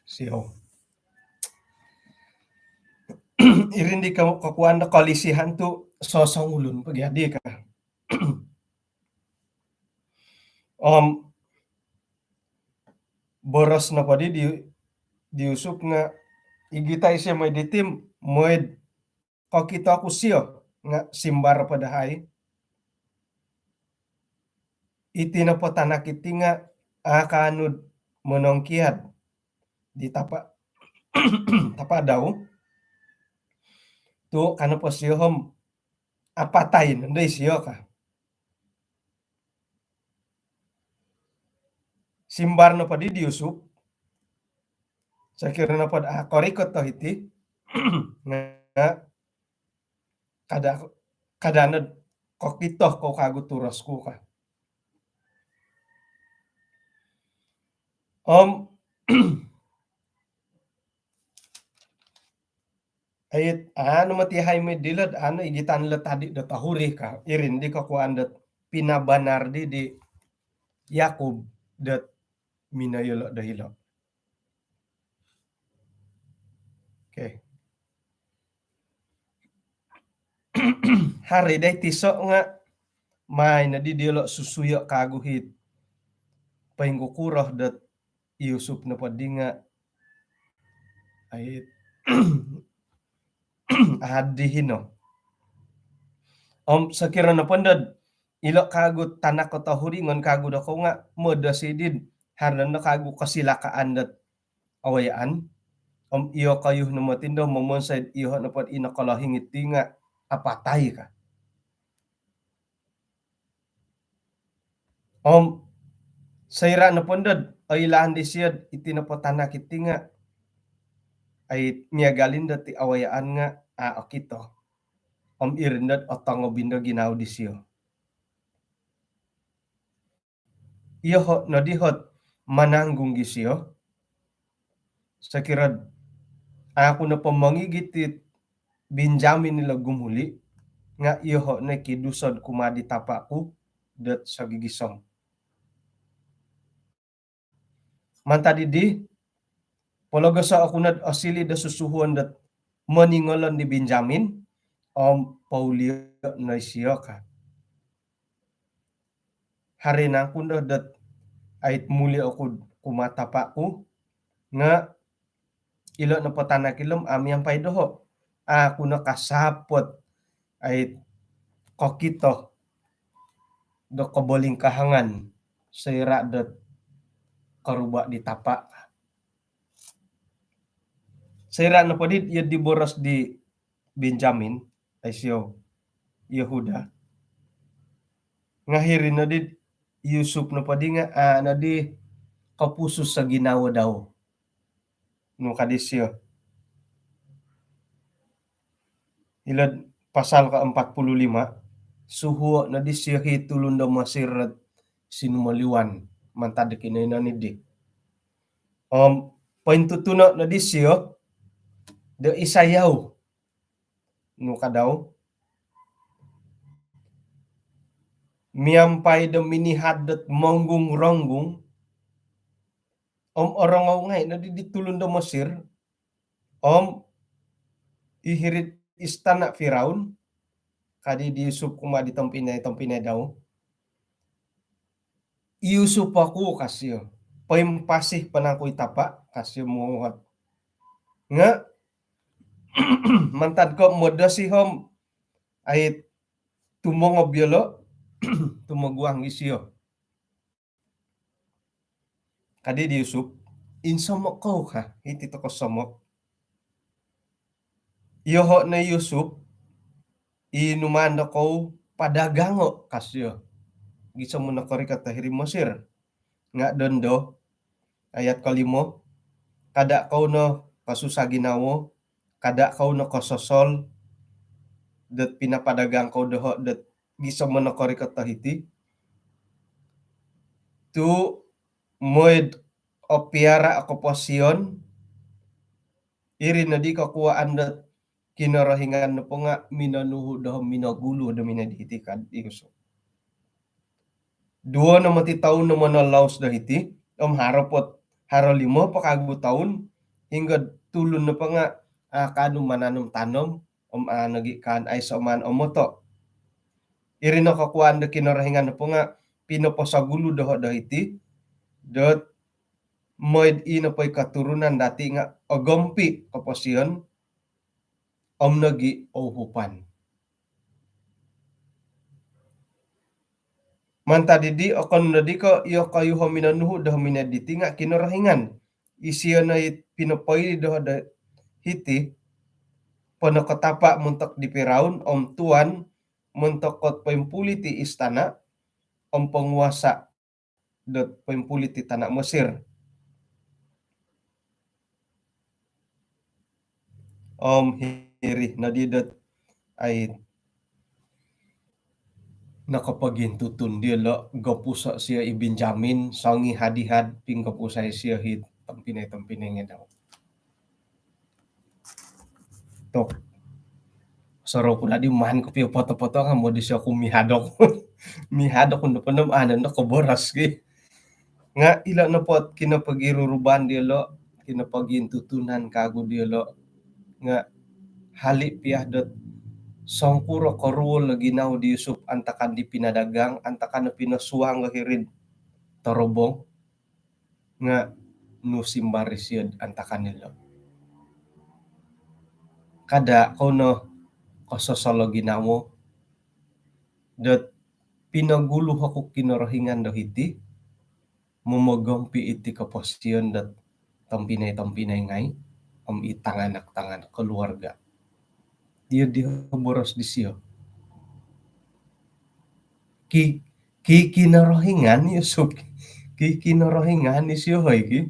Sio. Iri no di ko-, kokuaan do kolisihan tu sosongulun po gia di ka. Om boros nopo di, di, di Yusuf nga igitai sio mooi diti, mooi kokito ku sio nga simbar po dahai. Iti nopo tanak iti nga a kaanu do monongkiad di tapa, tapa dau. Tu ka nopo sio om apatai no ndo isio ka. Simbar nopo di, di Yusuf, sokiro nopo do a korikot o hiti, nga kada, kada no do kokito kou kagu turos ku ka. Om ait, anu moti hai mi dilo do anu igitan lo tadi do tohuri ka. Iri no di kokuaan dot pinabanar di, di Yakub dot minoyolo do hilo. Okey. Hari dai tiso nga maai no di diolo susuyo kagu it poingkukuro dot Yusuf nopo di nga ait adi hino. Om sokiro nopo ndo ilo kagu tanak ko tohuri ngon kagu dokou nga modosi di haro no kagu kesilakaan dot awayaan. Om iyokoyu no moti ndo momonsoi do iyoho nopo i nokolohing iti nga apatai ka. Om soira nopo ndo oilaan disio iti nopo tanak iti nga ai miagal i ndo ti awayaan nga a okito. Om iri ndo otongob i ndo ginawo disio. Iyoho no di ot mananggung disio. Sokiro do a ku nopo mongigit dit Benjamin ilo gumuli, nga iyoho no kiduso do kumaa di tapa ku dot sogigisom. Mantad di di, pologoso oku no do osili do susuhuon dot moningolon di Benjamin, om poulio no isio ka. Hari nangku ndo dot ait muli oku kumaa tapa ku, nga ilo nopo tanak ilo om a miampai doho. A ku no kasapot ait kokito do kobolingkahangan soira dot koruba di tapa. Soira' nopo di iyo di boros di Benjamin, ai sio Yehuda, nga' hiri nodi Yusuf nopo di nga' a' nodi kopusus o ginawo dau. Nu ka disio, ilo'd pasal ka empat puluh lima, suhuo' nodi sio hi tulun do Mesir dot sinumoliwan mantad do kinoiyonon iddi. Om pointutuno' nodi sio do isai yau, nu ka dau, miampai do minihad dot monggung-ronggung, om orongou ngai' nodi di tulun do Mesir, om i hiri'd istana' Firaun, ka di di Yusuf kumaa di tompinai-tompinai dau. I Yusuf oku, ka sio, poimpasi po nangku i tapa', ka sio monguhot. Nga' mantad ko' modosi om ai tumongob iyolo', tumoguang isio. Ka di di Yusuf, insomok kou ka, iti toko somok. Iyoho' no i Yusuf, i numaan dokou padagango', ka sio, gisom nokorikot do hiri'd Mesir. Nga' dondo, ayat kolimo, kada' kou no kosusa ginawo, kada' kou no kososol dot pinapadagang kou doho' dot gisom nokorikot do hiti. Tu' moi'd opiara' o koposion, iri nodi kokuwaan dot Kinorohingan nopo nga' minonuhu' doho' minogulu do minoi di hiti, ka di Yusuf. Duwo no moti toun no monolous do hiti, om haro po, haro limo po kagu toun, hinggo'd tulun nopo nga' a' kaanu mananom tanom, om a' nogi' kaan aiso' maan omoto'. Iri no kokuwaan do Kinorohingan nopo nga' pinoposogulu doho' do hiti, dot moi'd i nopo i koturunan dati' nga' ogompi' koposion, om nogi' ouhupan. Mantad iddi, okon noddi ko' iyokoyu o minonuhu' do minoi diti nga' Kinorohingan. Isio no i pinopoili doho' do hiti, ponokotapa' montok di Firaun, om tuan montok ot poimpulit i istana', om ponguasa' dot poimpulit i tana' Mesir. Om hiri noddi dot ai nokopogintutun diyolo', gopuso' sio i Benjamin, songihad-ihad pinggopusai sio hi tompinai-tompinai ngai' dau. Tok. Sorou ku dadi maan kopio poto-poto nga' moddi sio ku mihad oku. Mihad oku nopo nom a' nondo koboros ki. Nga' ilo' nopo kinopogiruruban diyolo', kinopogintutunan kagu diyolo'. Nga' hali' piya dot songkuro koruol o ginawo di Yusuf antakan di pinadagang, antakan o pinosuang o hiri'd torobong. Nga' nu simbar isio'd antakan ilo', kada' kou no kososol o ginawo dot pinogulu oku Kinorohingan do hiti, momogompi' iti koposion dot tompinai-tompinai ngai', om i tanganak-tanganak koluarga'. Iyo di boros disio. Ki, ki Kinorohingan i Yusuf. Ki Kinorohingan isio hoi ki.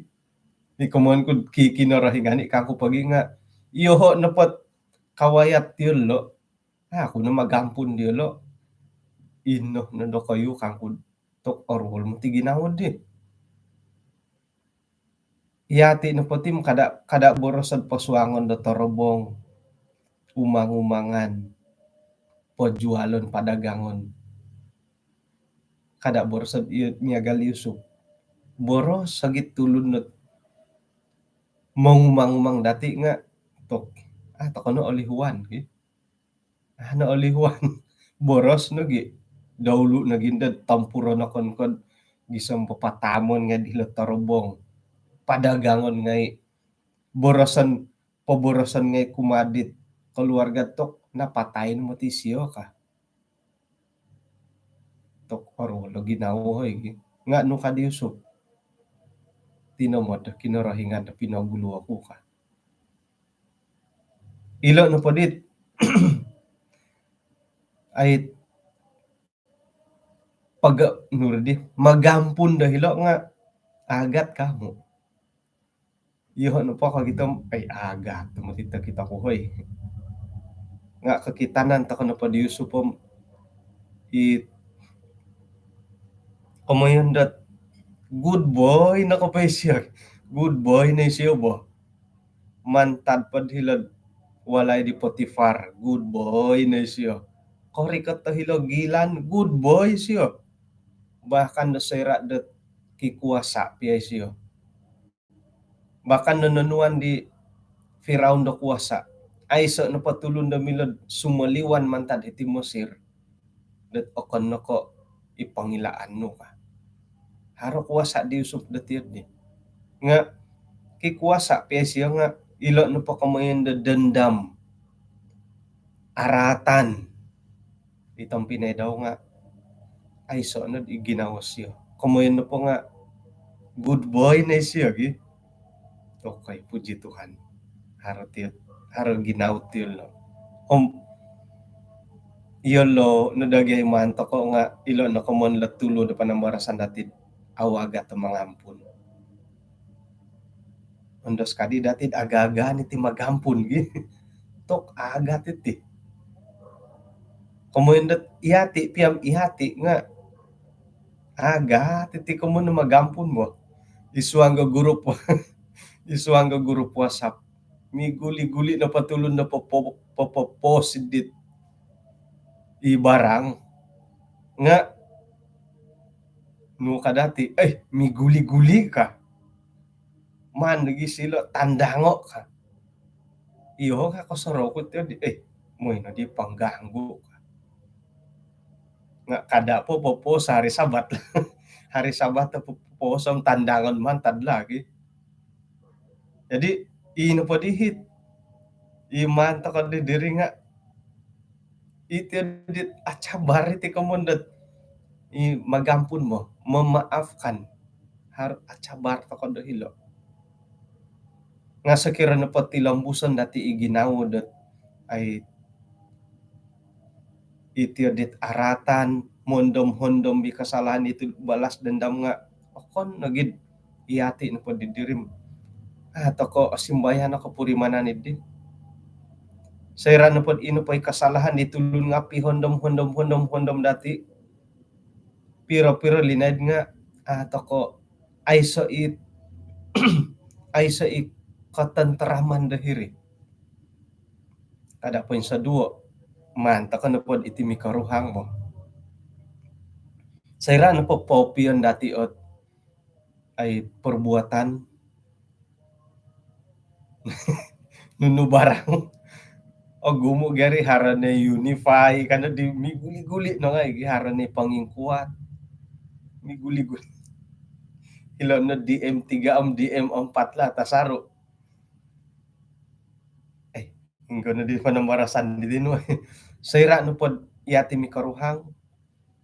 Ni komoyon ku ki Kinorohingan i kangku pogi nga' iyoho' nopo't kawayat diyolo', aku no magampun diyolo'. Ino no dokoyu kangku, tok oruol moti ginawo di. Iyati' nopo ti kada', kada' boroso'd posuangon do torobong, umang-umangan, pojualon, padagangon. Kada' boroso'd iyo miagal Yusuf. Boros ogi' tulun dot mongumang-umang dati' nga' tok, a' toko no olihuan ki. A' no olihuan. Boros nogi'. Daulu' nogi' ndo'd tompuron okon ko'd gisom papatamon ngai' dilo' torobong. Padagangon ngai'. Boroson, poboroson ngai' kumaa dit koluarga' tok, napatai no moti sio ka. Tok oruol o ginawo hoi ki. Nga' nu ka di Yusuf, tinomod do Kinorohingan do pinogulu oku ka. Ilo' nopo dit ai paga nurdi magampun do hilo' nga' agat kamu'. Iyoho' nopo kokito, ai, agat tu moti tokito ku hoi. Nga' kokitanan toko nopo di Yusuf om i komoyon dot good boy no kopoi siyo. Good boy no isiyo bo. Mantad pod hilo'd walai di Potifar, good boy no isiyo. Korikot do hilo gilan, good boy isiyo. Bahkan do soira' dot kikuasa' piya isiyo. Bahkan do nonuan di Firaun do kuasa'. Aiso' nopo tulun do milo'd sumoliwan mantad hiti Mesir dot okon no ko' i pongilaan nu ka. Haro kuasa' di Yusuf dot iyo di. Nga' kikuasa' piya isiyo nga' ilo' nopo komoyon do dendam, araatan. I tompinai dau nga' aiso' nod i ginawo siyo. Komoyon nopo nga' good boy no isiyo gi. Okey, puji Tuhan. Haro tiyo, haro ginawo tiyo lo. Om iyolo' no dagai maan toko' nga' ilo' no komoyon lo tulu do panambarasan dati'd au agat do mangampun. Ondos kadi dati'd aga-agaan iti magampun gi. Tok agat iti. Komoyon dot iyati' piya om iyati' nga' agat iti komoyon magampun bo. Id suang go grup, id suang go grup WhatsApp. Miguli-guli nopo tulun do popo-, popo-post dit i barang nga' nu ka dati', eh, miguli-guli ka. Maan nogi silo' tandango' ka. Iyoho' nga' kosorou ku tiyo di, eh, moi nodi pangganggu ka. Nga' kada' po popo hari Sabat. Hari Sabat po popo om tandangon mantad lagi. Jadi ino po dihit. I maan toko' di diri nga' iti dit acabar iti komoyon dot i magampun bo, memaafkan. Har acabar toko' do hilo'. Nga' sokiro nopo tilombuson dati' i ginawo dot ai iti dit araatan, mondom-hondom i kasalahan itu, balas dendam nga' okon nogid iyati' nopo di diri. Ah, toko' osimbayan o kopurimanan iddi. Soira' nopo ino po i kasalahan di tulun nga' pihondom-hondom-hondom-hondom dati'. Piro-piro linaid nga' ah, toko' aiso' i, aiso' i katantaraman do hiri. Kada' poinsoduo', maan toko' nopod iti mikoruhang bo. Soira' nopo popion dati' ot ai perbuatan nunu barang. Ogumu' gari haro ni unify, kan di miguli-guli no ngai' gi haro ni pangingkuat. Miguli-guli. Ilo no D M tiga om D M empat lah tasaru. Eh, inggo no di panambarasan di tinu. Soira' nopod iyati' mikoruhang,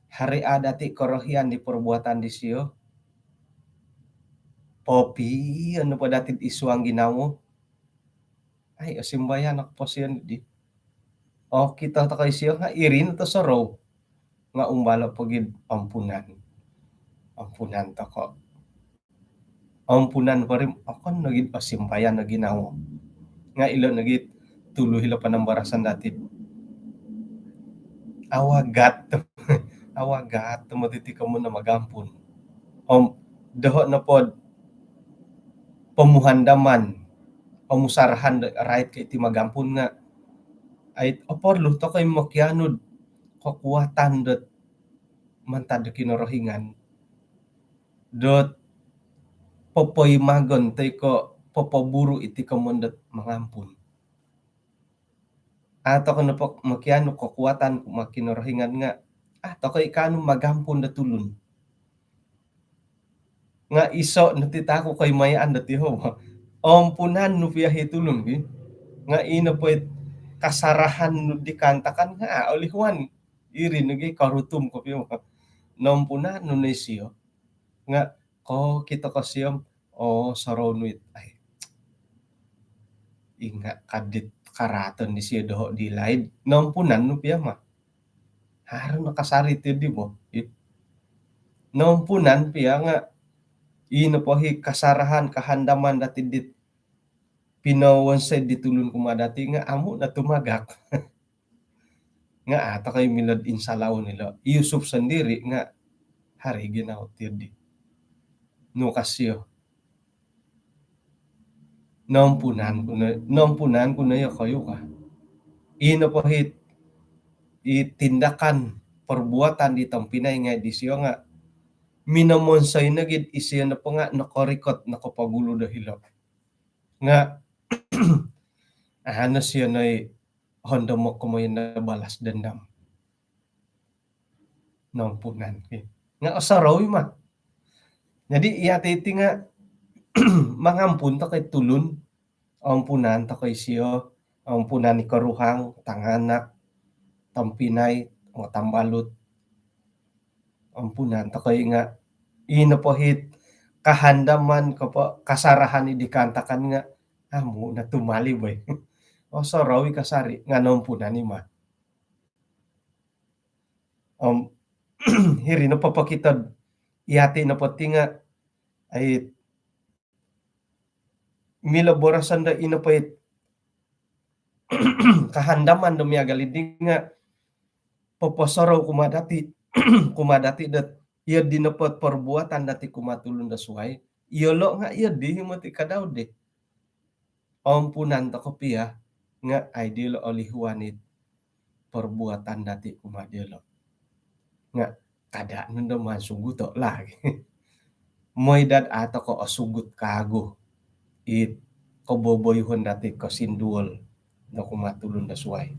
hari' a dati' korohian di perbuatan disio. Popion nopo dati'd id suang ginawo. Ai, osimbayan o koposion di. Okito toko' isio nga' iri no tosorou. Nga' umbalo' pogi'd ampunan. Ampunan toko'. Ampunan po ri om okon nogid osimbayan o ginawo. Nga' ilo' nogid tulu hilo' panambarasan dati'd awagat. Awagat tomod iti komoyon do magampun. Om doho' nopod pomuhandaman, pomusarahan do rait ko' iti magampun nga' ai oporlu toko' i mokianu'd kokuatan dot mantad do Kinorohingan dot popoimagon toi ko' popoburu' iti komoyon dot mangampun. A' toko' nopo mokianu kokuatan kumaa Kinorohingan nga' a' toko' i kaanu magampun do tulun. Nga' iso' no ti taku koimayaan dot Yehova. Ampunan nu piya hi tulun ki. Nga' ino po i kasarahan nu di kaantakan nga' a' olihuan. Iri nogi korutum kopio. Nampunan nu no isio. Nga' kokito ko sio om, oo, sorou nu it. Ai. Inga' kadit karaatan disio doho' di laid, nompunan nu pia ma. Haro no kasari' ti di bo. Nompunan pia nga' ino po hi kasarahan, kahandaman dati' dit pinowonsoi di tulun kumaa dati' nga' amu' no tumagak. Nga' a' toko' i milo'd insalawon ilo'. I Yusuf sondiri' nga' haro i ginawo ti di. Nu ka sio. Nompunan ku no, nompunan ku no iyokoyu ka. Ino po hi, i tindakan, perbuatan di tompinai ngai' disio nga' minomonsoi nogi'd isio nopo nga' nokorikot, nokopogulu do hilo'. Nga' a' no sio noi hondomok komoyon do balas dendam. Nompunan. Nga' osorou i ma. Jadi, iyati' ti nga' mangampun toko' i tulun, ompunan toko' i sio, ompunan i koruhang, tanganak, tompinai, tambalut. Ompunan toko' i nga' ino po hi kahandaman ko po kasarahan i di kaantakan nga' amu' no tumalib oi. Osorou i kasari' nga' nompunan i ma. Om hiri no popokito'd iyati' nopo ti nga' ai milo boroson do ino po hi kahandaman do miagal i di nga' poposorou kumaa dati', kumaa dati' dot iyo di nopo perbuatan dati' kumaa tulun do suwai, iyolo' nga' iyo di hi moti' kadau di. Ompunan toko' pia nga' ai dilo' olihuan i perbuatan dati' kumaa diyolo'. Nga' kada' nondo maan suguto' lagi. Moi dot a' toko' osugut kaagu i koboboyuhon dati' kosinduol do kumaa tulun do suwai.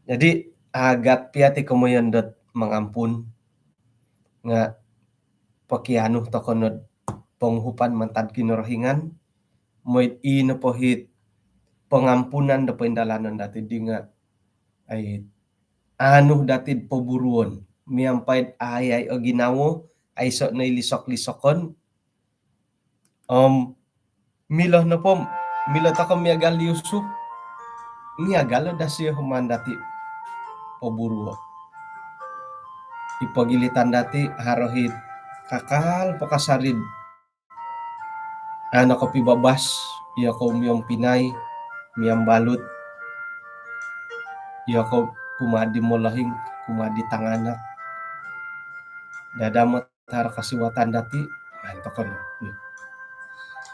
Jadi, agat pia ti komoyon dot mangampun nga' pokianu toko' nod ponguhupan mantad Kinorohingan, moi ino po hi pangampunan do poindalanon dati' di nga' ai anu dati'd poburuon, miampai'd ai, ai o ginawo, aiso' no i lisok-lisokon. Om milo nopo, milo toko' miagal di Yusuf, miagal o dasi o maan dati' poburuo'. I pogilitan dati' haro hi kakal po kasari'd a' nokopibabas, iyokou miompinai, miambalut, iyokou kumaa di molohing, kumaa di tanganak. Dadamot haro kosiwatan dati', maan toko' no.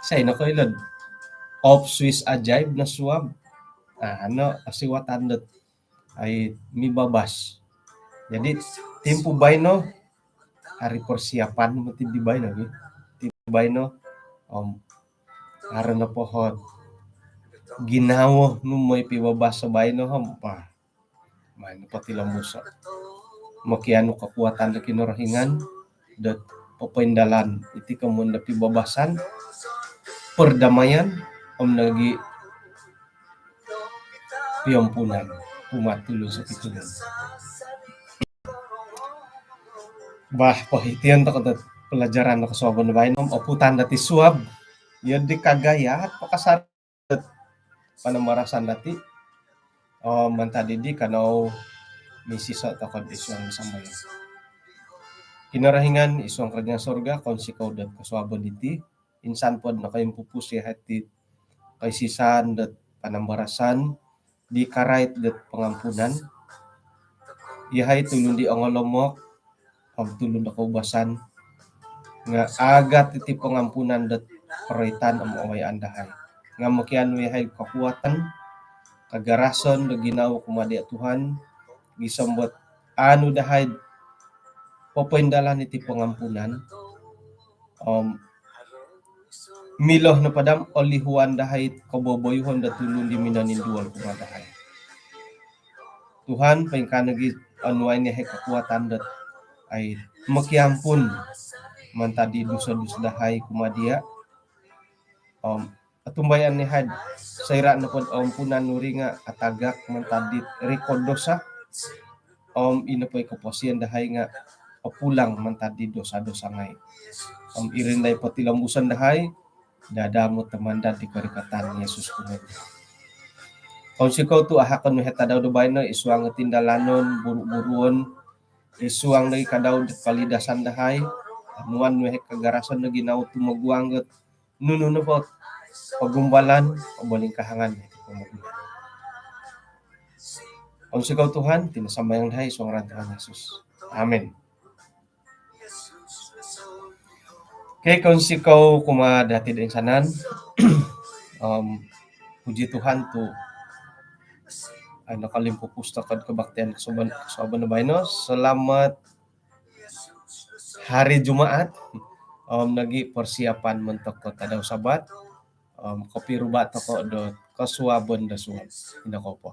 Isai nokoilo'd off switch ajaib no suab, a' no kosiwatan dot ai mibabas. Jadi, timpu baino, hari persiapan moti di baino, gi. Timpu baino, om, haro no po hot ginawo nu moi pibabas baino, om, bah, maan potilombuso'. Mokianu kekuatan do Kinorohingan dot popoindalan iti komoyon do pibabasan, perdamaian, om nogi' piompunan kumaa tulun sokitulun. Bah, pohitian toko' dot pelajaran do kosuabon baino om oputan dati' suab. Iyo di kagayat po kasari' panambarasan dati'. Om mantad di di kanou misiso' toko'd isuang sambayang. Kinorohingan isuang kerajaan sorga, kounsikou dot kosuabon diti, insan pod nokoimpupus iyahai ti koisisaan dot panambarasan di karait dot pangampunan. Iyahai tulun di ongolomok om tulun do koubasan, nga' agat iti pangampunan dot koroitan om owayaan dahai. Nga' mokianu iyahai kekuatan, kagarason do ginawo kumaa diya' Tuhan, gisom dot anu dahai popoindalan iti pangampunan. Om milo nopo daa olihuan dahai koboboyuhon do tulun di minoninduol kumaa dahai. Tuhan, poingkaa nogi' onuai iyahai kekuatan dot ai mokiampun mantad di dosa-dosa dahai kumaa diya'. Om otumbayaan iyahai soira' nopod oompunan nu ri nga' atagak mantad di rikod dosa. Om ino po i koposion dahai nga' opulang mantad di dosa-dosa ngai'. Om iri no dai potilombuson dahai, Dada mu tamandad di korikatan Yesus kumoduo. Kounsikou tu' ahakon nu hiti tadau do baino id suang tindalanon, buru-buruon, id suang nogi kadau do kalidasan dahai, onuan nu hiti kagarasan do ginawo tumoguang dot nunu nopo pogumbalan, pobolingkahangan. Kounsikou Tuhan, iti no sambayang dahai id suang ngaran Tuhan Yesus. Amin. Okey, kounsikou kumaa dati do insanan. Om, puji Tuhan tu' ai, nokolimpupus toko do kebaktian kosuabon, kosuabon do baino. Selamat hari Jumaat. Om, nogi persiapan montok tadau Sabat. Om, kopiruba toko do kosuabon do suab. Ino ko po.